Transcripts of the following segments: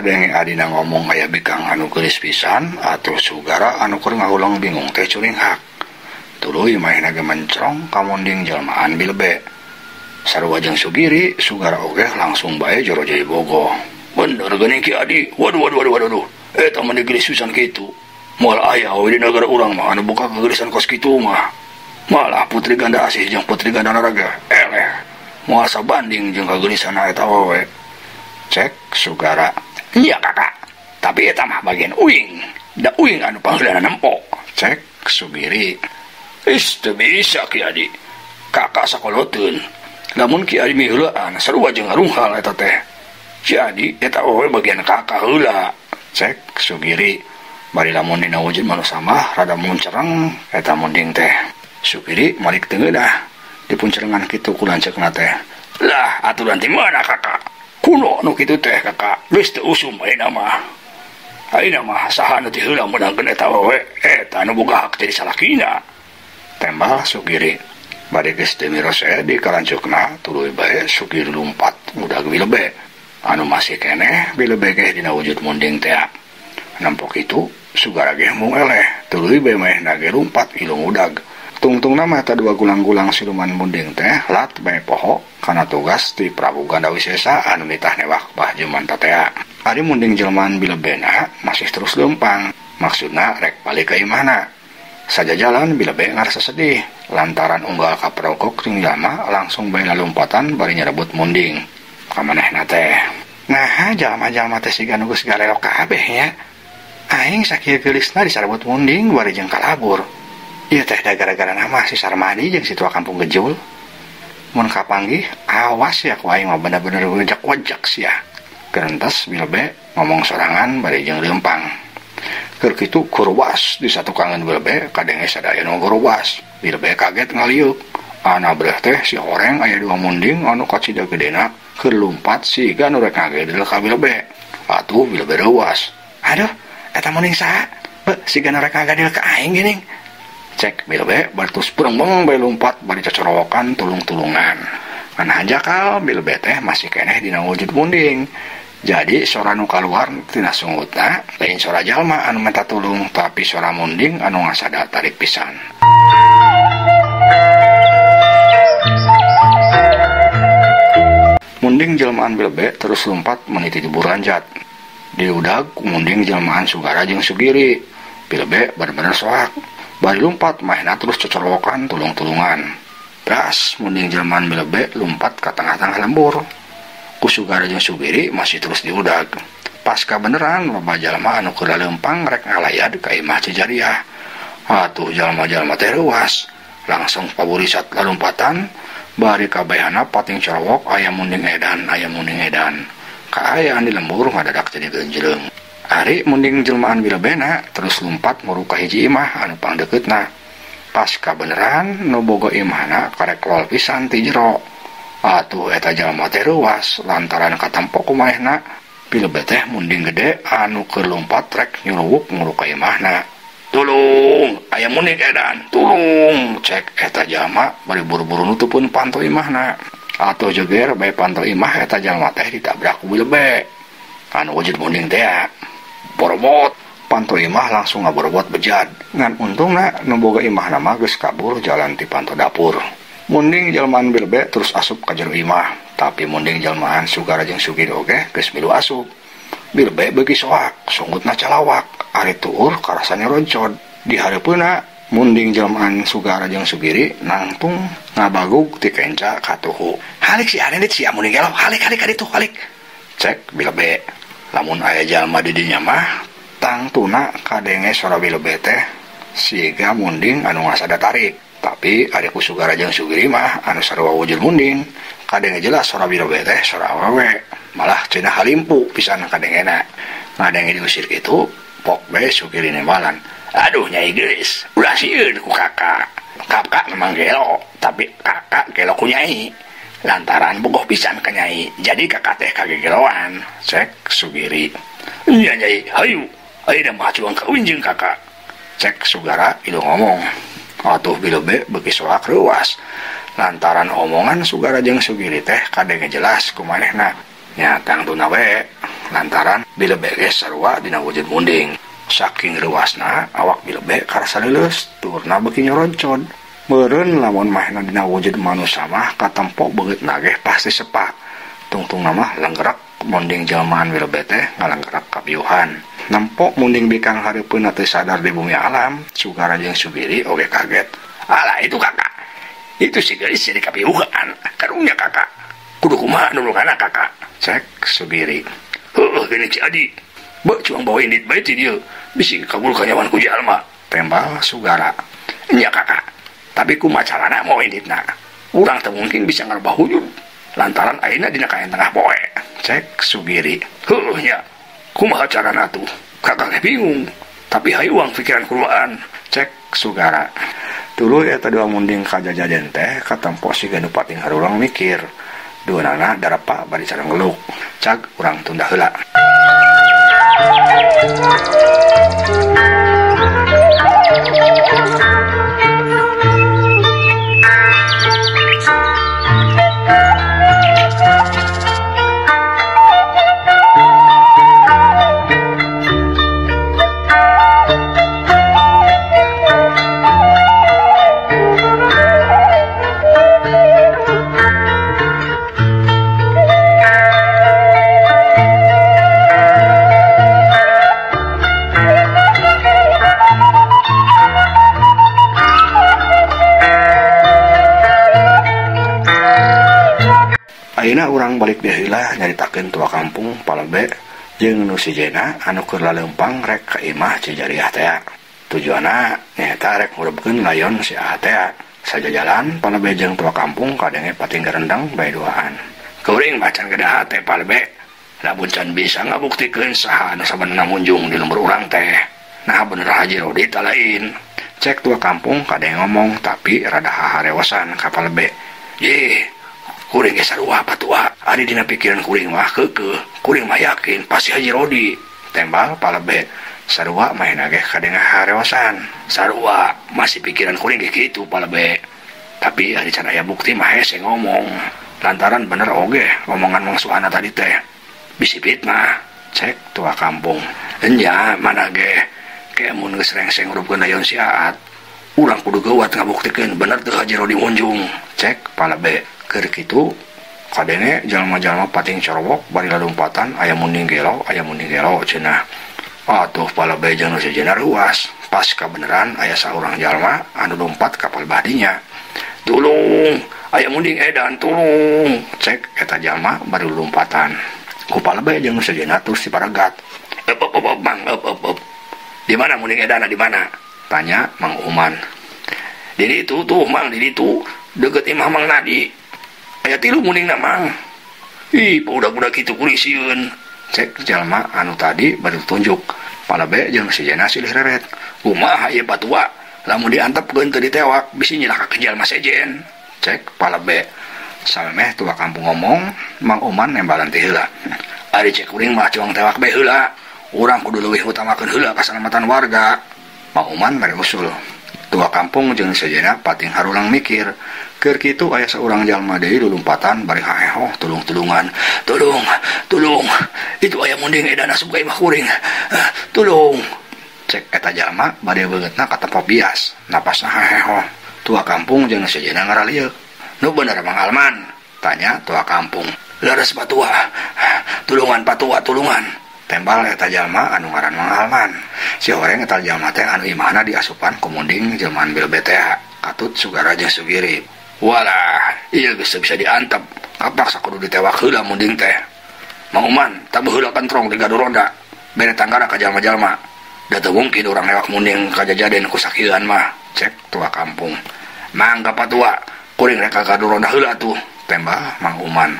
Ngadenge adina ngomong aya bikang anu geulis pisan atuh Sugara anu keur ngahuleng bingung teh curinghak. Tuluy manehna ge mencrong ka munding jelmaan Bilebe. Sarua jeung Sugiri, Sugara oge langsung bae jero jadi bogoh. Bener geuning Ki Adi. Waduh waduh waduh waduh. Eta mah geulis pisan kitu. Moal aya we di nagara urang mah anu boga kageulisan kos kitu mah. Malah Putri Ganda Asih jeung Putri Ganda Naraga eleh. Moal sabanding jeung kageulisan eta awewe. Cek Sugara. Iya kakak, tapi eta mah bagian uing. Da uing anu pangheulana nempo. Cek Sugiri. Ih, teu bisa Ki Adi. Kakak sakoloteun. Lamun Ki Adi miheulaan sarua jeung ngarunghal eta teh. Ki Adi eta awewe bagian kakak heula. Cek Sugiri. Bari lamun dina wujud manusa mah rada muncereng eta munding teh. Sugiri malik teu ngeunah. Dipuncerengan kitu ku lanceukna teh. Lah, aturan ti mana kakak? Kuno nu kitu teh kakak, geus teu usum ayeuna mah. Ayeuna mah saha nu ti heula meunangkeun eta awewe, eta nu boga hak jadi salakina. Tembal Sugiri. Bari geus teu miros di kalanceukna tuluy bae Sugiri lumpat ngudag Bilebe. Anu masih keneh Bilebe ge dina wujud munding teh. Nempok itu Sugara ge mung eleh, tuluy bae manehna ge lumpat ilung udag. Tungtungna mah eta dua gulang-gulang siluman munding teh lat bae poho kana tugas ti Prabu Gandawisesa anu nitah newak bah jumanta tea. Ari munding jelmaan Bilebena masih terus leumpang, maksudna rek balik ka imahna. Sajajalan Bilebe ngarasa sedih lantaran unggal kaperokok jeung jalma langsung bae lalumpatan bari nyarebut munding. Ka manehna teh. Naha jalma-jalma teh siga nu geus garelok kabeh nya. Aing sakieu geulisna disarebut munding bari jeung kalabur. Ieu teh da gara-gara nama si Sarmadi jeung si tua kampung Gejul. Mun kapanggih awas ya ku aing mah bener-bener wejak-wejak sia. Gerentas Bilebe ngomong sorangan bari jeung leumpang. Keur kitu kurwas di satukangan Bilebe kadenge sadaya nu kurwas. Bilebe kaget ngaliuk. Ana breh teh si horeng aya dua munding anu kacida gedena keur lumpat siga nu rek ngagedel ka Bilebe. Atuh Bilebe reuas. Aduh, eta munding saha? Beuh, siga nu rek ngagadel ka aing geuning. Cek Bilebe bertus breng-breng bae lumpat bari cocorowokan tulung-tulungan. Ngan hanjakal Bilebe teh masih keneh dina wujud munding. Jadi sora nu kaluar tina sungutna lain sora jalma anu minta tulung tapi sora munding anu ngasada tarik pisan. Munding jelmaan Bilebe terus lumpat meniti buranjat. Diudag ku munding jelmaan Sugara jeung Sugiri. Bilebe bener-bener soak. Bari lumpat mahna terus cocorowokan tulung-tulungan. Bras munding jelmaan Bilebe lumpat ka tengah-tengah lembur. Ku Sugara jeung Sugiri masih terus diudag. Pasca beneran loba jalma anu keur leumpang rek ngalayad ka imah Cijariah. Atuh jalma-jalma teh reuas. Langsung paburisat lalumpatan bari kabehana pating corowok aya munding edan aya munding edan. Kaayaan di lembur ngadadak jadi genjleng. Ari munding jelmaan Bilebena terus lumpat muru ka hiji imah anu pangdekeutna. Pasca beneran nu boga imahna karek lol pisan ti jero. Atuh eta jalma teh reuas lantaran katempo ku manehna. Bilebe teh munding gede anu keur lumpat rek nyuruwuk muru ka imahna. Tulung, aya munding edan, tulung. Cek eta jalma bari buru-buru nutupun panto imahna. Atuh jeger bae panto imah eta jalma teh ditabrak ku Bilebe. Anu wujud munding teh borobot. Panto imah langsung ngaborobot bejad. Ngan untungna nu boga imahna mah geus kabur jalan ti panto dapur. Munding jelmaan Bilebe terus asup ka jero imah, tapi munding jelmaan Sugara jeung Sugiri oge geus milu asup. Bilebe beuki soak, sungutna calawak, ari tuur karasane roncod. Di hareupeunna munding jelmaan Sugara jeung Sugiri nangtung ngabagug ti kenca ka tuhu. Halik si Anendit sia munding gelo, halik halik ka ditu halik. Cek Bilebe. Lamun aya jalma di dinya mah tangtuna kadenge sora Bilebe teh siga munding anu ngasada tarik. Tapi ari ku Sugara jeung Sugiri mah anu sarua wujud munding kadenge jelas sora Bilebe teh sora awewe. Malah cenah halimpu pisan kadengena. Ngadenge diusir kitu pok bae Sugiri nembalan. Aduh nyai geulis, ulah sieun ku kakak. Kakak memang gelo, tapi kakak gelo ku nyai. Lantaran bogoh pisan ka nyai, jadi kakak teh kagegeloan. Cek Sugiri. Nya nyai, hayu, ayeuna mah cuang ka unjing kakak. Cek Sugara ieu ngomong. Atuh Bilebe beuki soak reuas. Lantaran omongan Sugara jeung Sugiri teh kadenge jelas ku manehna. Nya tangtuna we Lantaran bilebe ge sarua dina wujud munding. Saking reuasna awak bilebe karasa leuleus turna beuki nyoroncod. Meureun lamun mahna dina wujud manusa mah katempo beungeutna ge pasti sepa. Tungtungna mah langgerak munding jelmaan bilebe teh ngalanggerak kapiuhan. Nempo munding bikang hareupeunna teu sadar di bumi alam, Sugara jeung Sugiri oge kaget. Alah itu kakak. Itu si geulis jadi kapiuhan. Karunya kakak. Kudu kumaha nulunganna kakak. Cek Sugiri. Heueuh geuning si Adi. Beuh cuang bawa indit bae ti dieu. Bisi kabur kanyawan ku jalma. Tembal Sugara. Nya kakak. Tapi kumaha carana mau inditna? Urang teu mungkin bisa ngarubah wujud. Lantaran ayeuna dina kaen tengah poe. Cek Sugiri. Heueuh nya. Kumaha carana tuh? Kakak bingung. Tapi hayuang pikiran kuruan. Cek Sugara. Tuluy eta dua munding kajajaden teh katempo siga nu pating harulang mikir. Duanana darapa bari sareng ngeluk. Cag urang tunda heula. Ayeuna urang balik deui heula nyaritakeun tua kampung Palebe jeung nu sijena anu keur laleumpang rek ka imah Cijariah tea. Tujuanna nyaeta rek ngurebkeun layon si Aa tea. Sajajalan Palebe jeung tua kampung kadenge pating garendang bae duaan. Kuring macan gede hate Palebe. Lamun can bisa ngabuktikeun saha anu sabenerna munjung di lembur urang teh. Nah bener Haji Rodi ta lain. Cek tua kampung kadenge ngomong tapi rada haharewasan ka Palebe. Yeh, kuring ge sarua patua. Ari dina pikiran kuring mah keukeuh, kuring mah yakin pasti Haji Rodi. Tembal Palebe. Sarua maena ge kadenge harewasan. Sarua masih pikiran kuring ge kitu Palebe. Tapi ari can aya bukti mah hese ngomong. Lantaran bener oge omongan Mang Suhana tadi teh. Bisi fitnah. Cek tua kampung. Enya mana ge ke mun geus rengseng ngurupkeun layon si Aat. Urang kudu geuwat ngabuktikeun bener teu Haji Rodi munjung. Cek Palebe. Keur kitu kadenge jalma-jalma pating corowok bari lalumpatan aya munding gelo cenah. Atuh Palebe jeung nu sejenna reuas. Pas kabeneran aya saurang jalma anu lompat kapal badinya. Tulung, aya munding edan tulung. Cek eta jalma bari lompatan. Ku Palebe jeung nu sejenna terus diparagat. Ep ep ep Mang, ep ep ep. Di mana munding edana di mana? Tanya Mang Uman. Di ditu tuh Mang, di ditu deukeut imah Mang Nadi. Aya tilu mundingna Mang. Ih, budak-budak kitu kuring sieun. Cek jalma anu tadi bari tunjuk. Palebe jeung sejena silih reret. Kumaha ieu patua? Lamun diantepkeun teu ditewak bisi nyilakakeun jalma sejen. Cek Palebe. Samemeh tua kampung ngomong, Mang Uman nembalan teh heula. Ari cek kuring mah cuang tewak bae heula. Urang kudu leuwih utamakeun heula kasalamatan warga. Mang Uman mere usul. Tua kampung jeung sejena pating harulang mikir. Keur kitu aya saurang jalma deui lulumpatan bari haehoh tulung-tulungan. Tulung, tulung. Itu aya munding edan asup ka imah kuring. Tulung. Cek eta jalma bade beungeutna katempo bias, napasna haehoh. Tua kampung jeung sejena ngaralieuk. Nu bener Mang Alman? Tanya tua kampung. Leres patua. Tulungan patua, tulungan. Tembal eta jalma anu ngaran Mang Alman. Si horeng eta jalma teh anu imahna diasupan ku munding jelmaan bilebe teh. Katut Sugara jeung Sugiri. Walah, ieu geus bisa diantep. Kapaksa kudu ditewak heula munding teh. Mang Uman, tabuh heula kentrong di gaduh roda. Bere tanggara ka jalma-jalma. Da teu mungkin urang newak munding kajajaden ku sakieuan mah. Cek tua kampung. Mangga patua, kuring rek ka gaduh roda heula tuh. Tembal Mang Uman.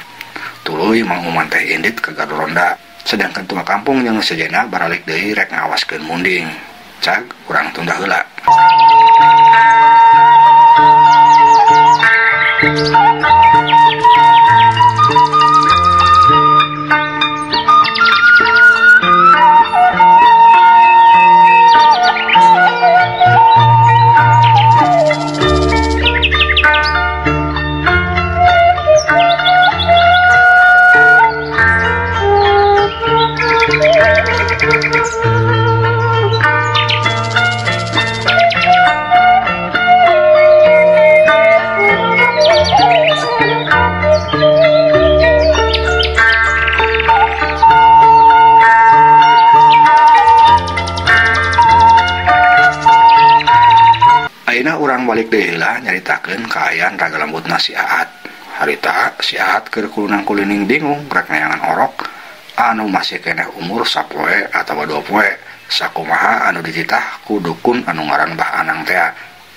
Tuluy Mang Uman teh indit ka gaduh ronda. Sedangkan tua kampung jeung sejena baralik deui rek ngawaskeun munding. Cag urang tunda heula. Ayeuna urang balik deui heula nyaritakeun kaayaan raga lembutna si Aat. Harita si Aat keur kulunang kulining bingung rek neangan orok anu masih keneh umur sapoe atawa 2 poe sakumaha anu dititah ku dukun anu ngaran Bah Anang tea.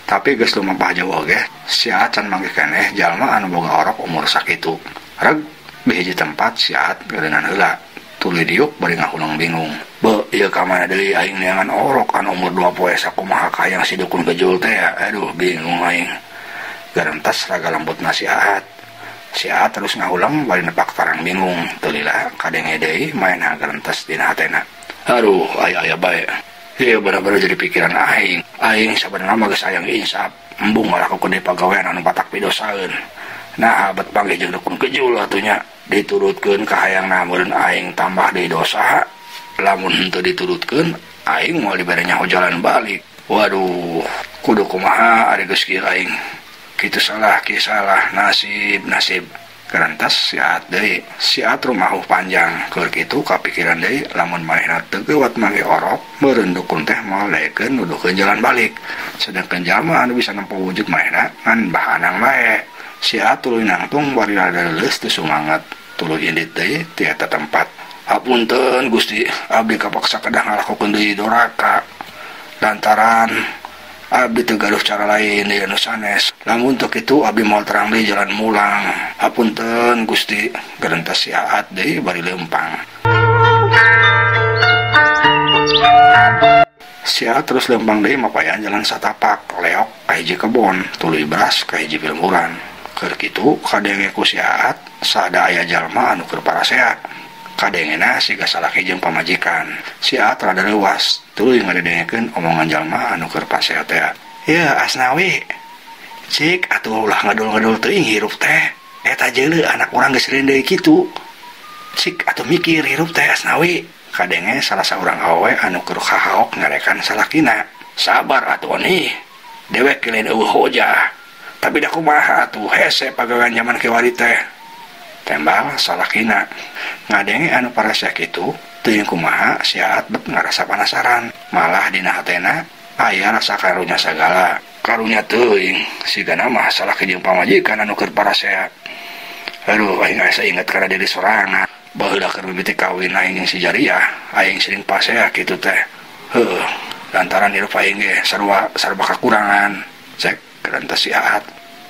Tapi geus lumampah jauh oge si Aat can manggih keneh jalma anu boga orok umur sakitu. Reg di hiji tempat si Aat geureungan heula tuluy diuk bari ngahuleng bingung. Be, ieu ka mana deui aing neangan orok anu umur 2 poe sakumaha kahayang si dukun kejul teh. Aduh bingung aing. Garantas raga lembutna si Aat. Si Aat terus ngahuleng bari nepak tarang bingung. Teu lila kadenge deui maenna garantas dina hatena. Aduh aya-aya bae. Ieu bener-bener jadi pikiran aing. Aing sabenerna mah geus hayang insaf. Embung ngalakukeun deui pagawean anu batak pidosaeun. Nah bet panggih jeung dukun kejul atuh nya. Diturutkeun kahayangna meureun aing tambah deui dosa. Lamun henteu diturutkeun aing moal dibere nyaho jalan balik. Waduh, kudu kumaha ari geus kieu aing. Kitu salah, kieu salah, nasib, nasib. Karantas si Aat deui. Si Aat rumahuh panjang. Keur kitu kapikiran deui lamun manehna teu geuwat manggih orok, meureun dukun teh moal daekeun nuduhkeun jalan balik. Sedangkan jalma anu bisa nempo wujud manehna ngan Bah Anang bae. Si Aat tuluy nangtung bari rada leuleus teu sumanget. Tuluy indit deui ti eta tempat. Hapunten Gusti, abdi kapaksa kedah ngalakukeun deui doraka. Lantaran abdi teu gaduh cara lain deui anu sanes. Lamun teu kitu abdi moal terang deui jalan mulang. Hapunten Gusti, gerentas si Aat deui bari leumpang. Si Aat terus leumpang deui mapayan jalan satapak, leok ka hiji kebon, tuluy beras ka hiji pilemburan. Keur kitu kadenge ku si Aat sada aya jalma anu keur parasea. Kadengena siga salaki jeung pamajikan. Si Aat rada leuwas, tuluy ngadedengekeun omongan jalma anu keur pasea teh. Yeuh Asnawi, cik atuh ulah ngadul-ngadul teuing hirup teh. Eta jeuleuh anak urang geus reun deui kitu. Cik atuh mikir hirup teh Asnawi. Kadenge salah saurang awewe anu keur hahaok ngarekan salakina. Sabar atuh nih, dewek lain eueuh hojah. Tapi da kumaha atuh hese pagawean jaman kiwari teh. Tembal salakina. Ngadenge anu parasea kitu, teuing kumaha si Aat bet ngarasa panasaran. Malah dina hatena aya rasa karunya sagala. Karunya teuing sigana mah salaki jeung pamajikan anu keur parasea. Aduh aing asa inget kana diri sorangan. Baheula keur mimiti kawin aing jeung si Jariah, aing sering pasea kitu teh. Heuh, lantaran hirup aing ge sarua sarba kakurangan. Cek gerentas si Aat.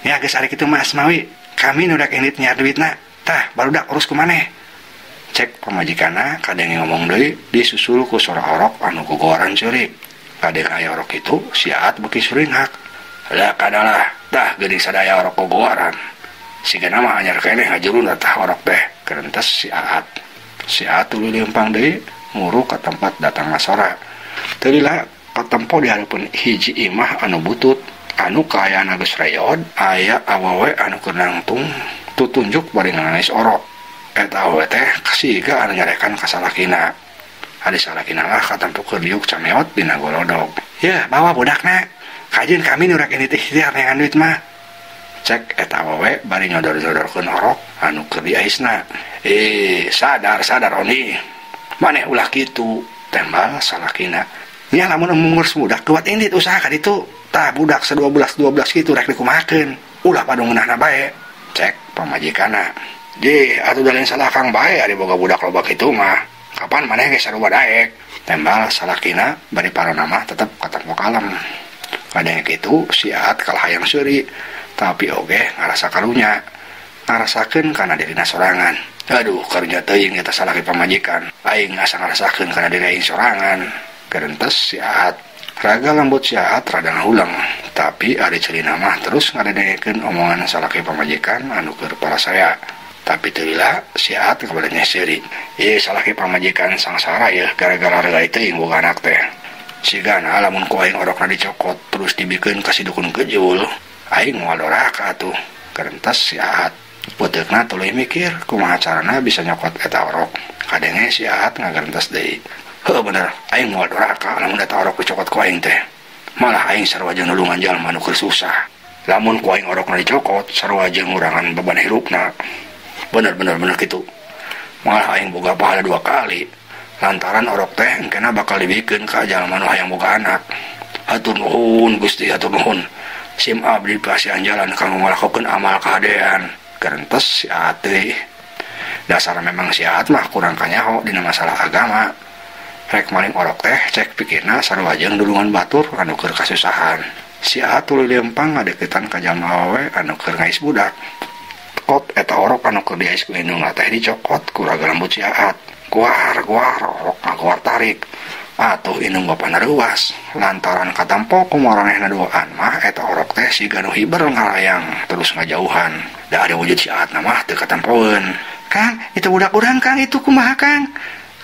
Ya geus ari kitu mah Asmawi, kami nu rek indit nyiar duitna. Tah, barudak urus ku maneh. Cek pamajikanna kadenge ngomong deui disusul ku sora orok anu gogoran ceurik. Kadenge aya orok itu si Aat beuki suringhak. Lah kadalah, tah geuning sadaya orok gogoran. Sigana mah anyar keneh ngajuruna tah orok teh. Kerentes si Aat. Si Aat tuluy leumpang deui nguru ka tempat datangna sora. Teu lila katempo di hareupeun hiji imah anu butut anu kaayaan geus reyod aya awewe anu keur nangtung tutunjuk bari nangis orok. Eta awewe teh siga anu nyarekan ka salakina. Ari salakina lah katempo keur liuk cameot dina golodog. Yeuh, bawa budakna. Kajeun kami nu rek ini teh ikhtiar neangan duit mah. Cek eta awewe bari nyodor-nyodorkeun orok anu keur diaisna. Sadar sadar oni. Maneh ulah kitu, tembal salakina. Nya lamun ngurus budak kuat indit usaha ka ditu. Tah budak sa-12 12 kitu rek dikumahakeun. Ulah padu ngeunahna bae. Cek pamajikanna. Di atuh da lain salah kang bae ari boga budak loba kitu mah. Kapan maneh geus sarua daek. Tembal salakina bari parona mah tetep katempo kalem. Kadang kitu si Aat kalah hayang seuri, tapi oge ngarasa karunya. Ngarasakeun kana dirina sorangan. Aduh, karunya teuing eta salaki pamajikan. Aing asa ngarasakeun kana diri aing sorangan. Gerentes si Aat. Raga lembut si Aat rada ngahuleng, tapi ari ceulina mah terus ngadedengekeun omongan salaki pamajikan anu keur parasea. Tapi teu lila si Aat kabalenya seuri. Ieu salaki pamajikan sangsara yeuh gara-gara reulai teuing boga anak teh. Sigana lamun ku aing orokna dicokot terus dibikeun ka si dukun kejul, aing moal doraka atuh. Gerentes si Aat. Peuteukna tuluy mikir kumaha carana bisa nyokot eta orok. Kadenge si Aat ngagerentes deui. Heuh bener, aing moal doraka lamun eta orok dicokot ku aing teh. Malah aing sarua jeung nulungan jalma nu keur susah. Lamun ku aing orokna dicokot sarua jeung ngurangan beban hirupna. Bener bener bener kitu. Malah aing boga pahala 2 kali. Lantaran orok teh engkena bakal dibikeun ka jalma nu hayang boga anak. Hatur nuhun Gusti, hatur nuhun. Sim abdi pasihan jalan kanggo ngalakokeun amal kahadean. Gerentes si Aat deui. Dasar memang si Aat mah kurang kanyaho dina masalah agama. Rek maling orok teh cek pikirna sarua jeung dulungan batur anu keur kasusahan. Si Aat tuluy lempang ngadeukeutan ka jalma awewe anu keur ngais budak. Kot eta orok anu keur diais ku indungna teh dicokot ku raga lembut si Aat. Guar-guar orok ngaguar tarik. Atuh indung bapana reuwas. Lantaran katampo ku maranehna duaan mah eta orok teh siga nu hiber ngalayang terus ngajauhan. Da ada wujud si Aat na mah teu katampoeun. Kang, itu budak urang Kang, itu kumaha Kang?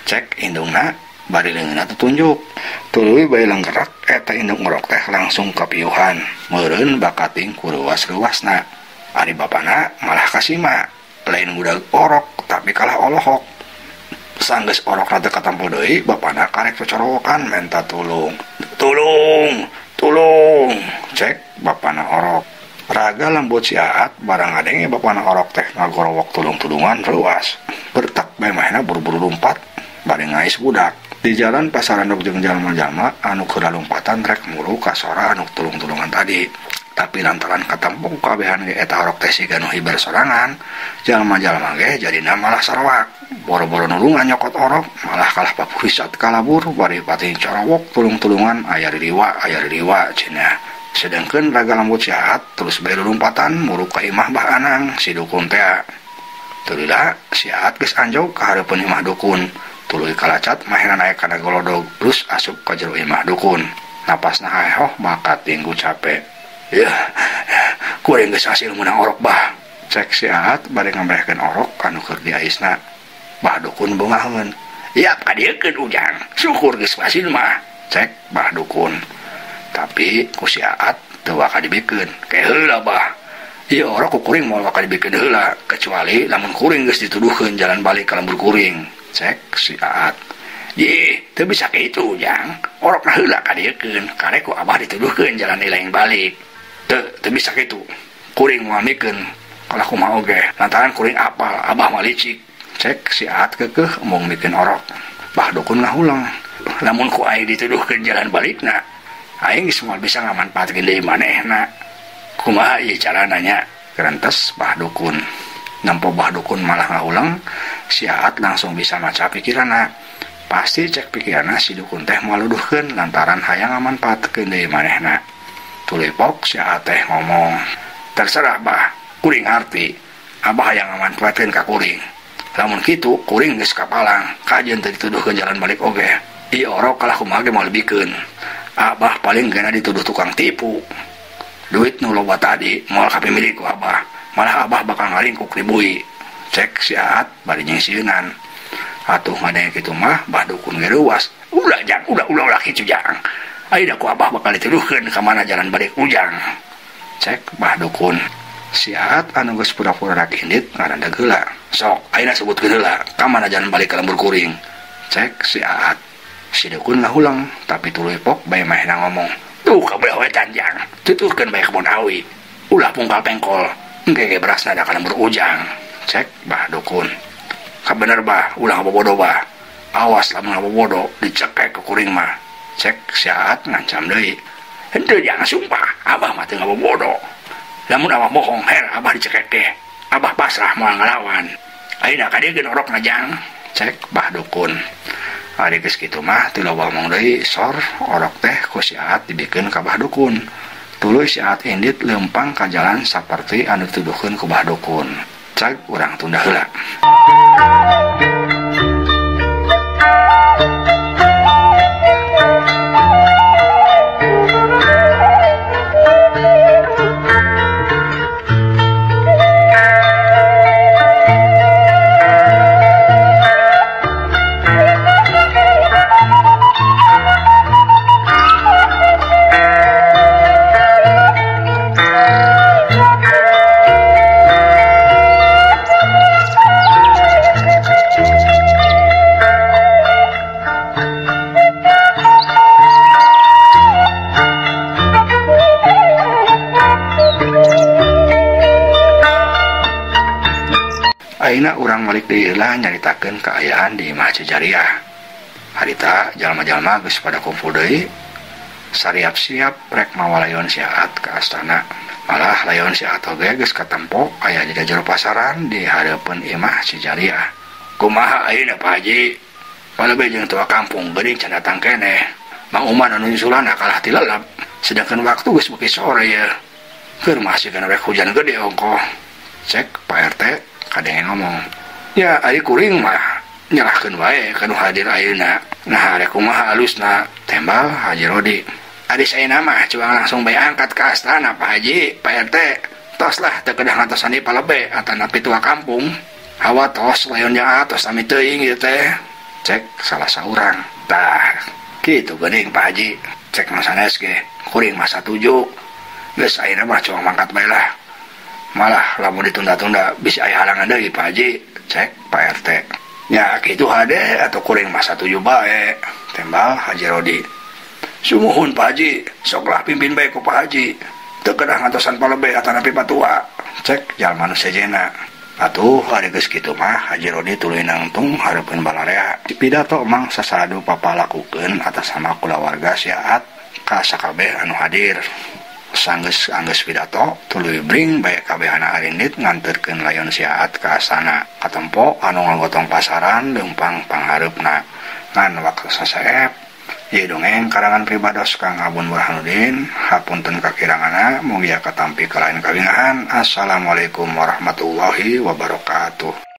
Cek indungna bari leungeunna tutunjuk. Tuluy bae langgerak eta indung orok teh langsung kapiuhan. Meureun bakating ku reuwas-reuwasna. Ari bapana malah kasima, lain budak orok tapi kalah olohok. Sanggeus orok teu katampo deui, bapana karek cocorowokan menta tulung. Tulung, tulung, cek bapana orok. Raga lembut si Aat barang ngadenge bapana orok teh ngagorowok tulung-tulungan reuas. Bertak bae mahna buru-buru lumpat bari ngais budak. Di jalan pasarandok jeung jalma-jalma anu keur lalumpatan rek muru ka sora anu tulung-tulungan tadi. Tapi lantaran katampo kabehan ge eta orok teh siga nu hiber sorangan, jalma-jalma ge jadina malah sarawak. Boro-boro nulungan nyokot orok, malah kalah papurisat kalabur bari pating corowok tulung-tulungan aya ririwa cenah. Sedangkeun raga lembut si Aat terus bae lulumpatan muru ka imah Bah Anang si dukun teh. Tuluy si Aat geus anjog ka hareupeun imah dukun. Tuluy kalacat mahena naek kana golodog terus asup ka jero imah dukun. Napasna haehoh maka tinggu capek. Yah, kuring geus hasil meunang orok bah. Cek si Aat bari ngamrehkeun orok anu keur diaisna. Bah dukun bungaheun. Yap kadiekeun ujang, syukur geus hasil mah. Cek bah dukun. Tapi ku si Aat teu waka dibikeun. Ke heula bah. Ieu orok ku kuring moal waka dibikeun heula, kecuali lamun kuring geus dituduhkeun jalan balik ka lembur kuring. Cek si Aat. Ye, teu bisa kitu ujang. Orokna heula kadiekeun, karek ku abah dituduhkeun jalan lain balik. Teu bisa kitu. Kuring moal mikeun kalah kumaha oge. Lantaran kuring apal abah mah licik. Cek si Aat keukeuh embung mikeun orok. Bah dukun ngahulang. Lamun ku aing dituduhkeun jalan balikna, aing geus moal bisa ngamanfaatkeun deui manehna. Kumaha ieu carana nya? Kerentes bah dukun. Nempo bah dukun malah ngahulang, si Aat langsung bisa maca pikiranna. Pasti cek pikiranna si dukun teh moal nuduhkeun lantaran hayang ngamanfaatkeun deui manehna. Tuluy pok si Aat teh ngomong, terserah bah, kuring arti, abah hayang ngamanfaatkeun ka kuring. Lamun kitu kuring geus kapalang, kajeun teu dituduhkeun jalan balik oge. Ieu orok kalah kumaha ge moal dibikeun. Abah paling gena dituduh tukang tipu. Duit nu loba tadi moal kapimilik ku abah, malah abah bakal ngaringkuk ribui. Cek si Aat bari nyingsieunan. Atuh ngadenge kitu mah bah dukun ge reuwas. Ulah jang, ulah ulah ulah kitu jang. Ayeuna ku abah bakal dituduhkeun ka mana jalan balik ujang. Cek bah dukun. Si Aat anu geus pura-pura rek indit ngarandag heula. Sok ayeuna sebutkeun heula ka mana jalan balik ka lembur kuring. Cek si Aat. Si dukun ngahulang tapi tuluy pok bae mahna ngomong. Tuh ka belah wetan jang, tuturkeun bae kebon awi. Ulah pungkal pengkol, engke ge berasna da ka lembur ujang. Cek bah dukun. Kabener bah, ulah ngabobodo bah. Awas lamun ngabobodo dicekek ku kuring mah. Cek si Aat ngancam deui. Henteu jang sumpah, abah mah teu ngabobodo. Lamun abah bohong, her abah dicekek teh. Abah pasrah moal ngalawan. Ayeuna ka dieu orok ngajang. Cek bah dukun. Ari geus kitu mah teu loba omong deui, sor orok teh ku si Aat dibikeun ka bah dukun. Tuluy si Aat indit leumpang ka jalan saperti anu dituduhkeun ku bah dukun. Cag urang tunda heula. Ayeuna urang balik deui heula nyaritakeun kaayaan di Imah Cejariah. Harita jalma-jalma geus pada kumpul deui. Sariap-siap rek mawa layon Siaat ka astana. Malah layon Siaat oge geus katempo aya di jero pasaran di hareupeun imah si Jaliah. Kumaha ayeuna Pak Haji? Palebeh jeung tua kampung geuning can datang keneh. Mang Uman anu nyusulana kalah tilelep. Sedangkan waktu geus beuki sore ye. Keur masih kana rek hujan gede ongkoh. Cek Pak RT kadenge ngomong. Ya ari kuring mah nyerahkeun wae ka nu hadir ayeuna. Nah rek kumaha alusna tembal Haji Rodi. Ari saena mah cuang langsung bae angkat ka astana Pak Haji, Pak RT. Tos lah teu kedah ngantosan di palebe atanapi tua kampung. Hawa tos layon jeung atos sami teuing ieu teh. Cek salah saurang. Tah, kitu geuning Pak Haji. Cek nu sanes ge, kuring mah satuju. Geus ayeuna mah cuang mangkat bae lah. Malah lamun ditunda-tunda bisi aya halangan deui Pak Haji. Cek Pak RT. Nya kitu hade atuh kuring mah satuju bae. Tembal Haji Rodi. Sumuhun Pak Haji, soklah pimpin bae ku Pak Haji. Teu kedah ngantosan palebe atanapi patua. Cek jalma nu sejena. Atuh ari geus kitu mah Haji Rodi tuluy nangtung hareupeun balarea. Pidato mang sasadu papalakukeun atas nama kulawarga Siaat ka sakabeh anu hadir. Sanggeus anggeus pidato tuluy bring bae kabehana arindit nganterkeun layon Siaat ka astana. Katempo anu ngagotong pasaran leumpang panghareupna. Ngan waktu saseep ieu dongeng karangan pribados Kang Abun Burhanuddin. Hapunten kakiranganna, mugia katampi kalain kawingahan. Assalamualaikum warahmatullahi wabarakatuh.